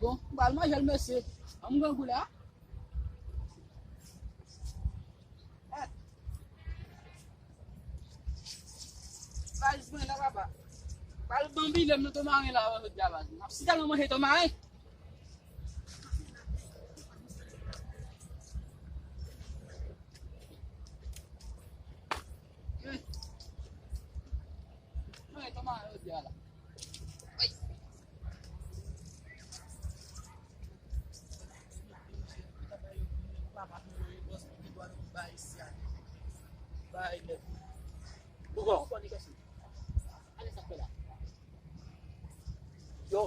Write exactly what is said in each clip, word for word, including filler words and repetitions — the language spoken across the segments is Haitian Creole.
Bon, m pral manje l, mesye. An m grangou la. Mèt. Valiz mwen la, papa. Pral banbile m nan ton maren la, jodi a, baz. M ap si tèlman manje ton maren. Mwen, ton maren jodi a la. Ay. Bay, nèg. Pou kò? Yo.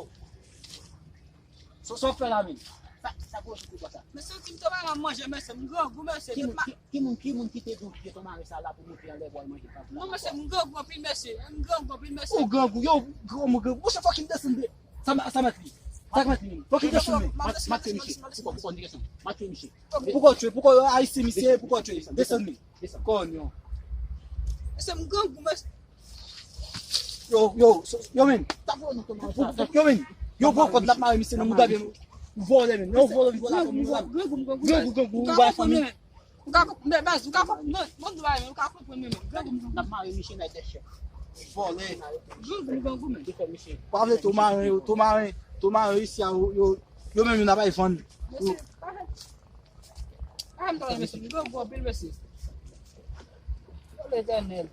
Sa, sa w fè la menm? Sa, sa gwo sou kou sa. Mesye, ti m tonbe nan manje, mesye, m grangou, mesye. Ki moun, ki, ki moun, ki moun ki te di w kite ton mari sa la pou moute anlè pou al manje pa pou la? Non, mesye, m grangou anpil, mesye. M grangou anpil, mesye. Ou grangou, yo, grangou, grangou. Monchè, fòk m desann de. Sa ma-, sa mat li. Sa k mat li menm? Fòk m desann men. Mat, mat misye. Pou kò, pou kò, pou kò, pou kò, Ayisyen misye, pou kò, desann men. Kònyon. Mesye, m grangou, mesye. Yo, yo, so, yo, men. Yo, men. Yo pran kòd l ap mare misye nan mouda, men. Vòlè, men. Yo, vòlè, vòlè, vòlè. Grangou, grangou, grangou, grangou, ou pa fanmi. Ou ka konp-, men, baz, ou ka konp-, non, mwen di w bagay, men, ou ka konprann mwen, men. Grangou, grangou. N ap mare misye nan dèchè. Vòlè. Grangou, grangou, men. Ki fè misye? Pa vle tou mare, tou mare, tou mare isi a, yo, yo, yo menm, yo n ap al vann. Mesye, pa fè. Ah, m ta renmen sou li. Gwo, gwo anpil, mesye. O Letènèl.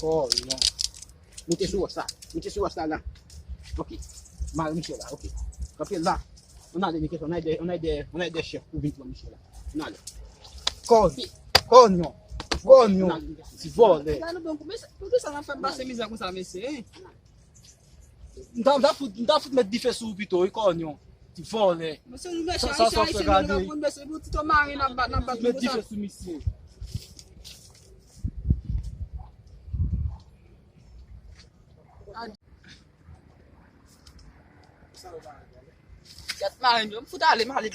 Oh, non. Moute sou wòch la. Moute sou wòch la, la. Ok. Mare misye la, ok. Kanpe la. Ann ale, Mike, ann ale, ann ale, ann ale dèchè pou vin pran misye la. Ann ale. Kònyon. Kònyon. Kònyon. Ti vòlè. Gade nou bon kou, mesye, poukisa n ap fè m pase mizè konsa, mesye, hein? M ta, m ta fout, m ta fout met dife sou ou pito, wi, kònyon. Ti vòlè. Mesye, nou mechan, sa, sa, Ayisyen, sa, Ayisyen, gade. Nou konn mesye, pou ti to mari, n ap bat, n ap bat. Met dife sou misye. Kèt mari, m fout ale, m ale.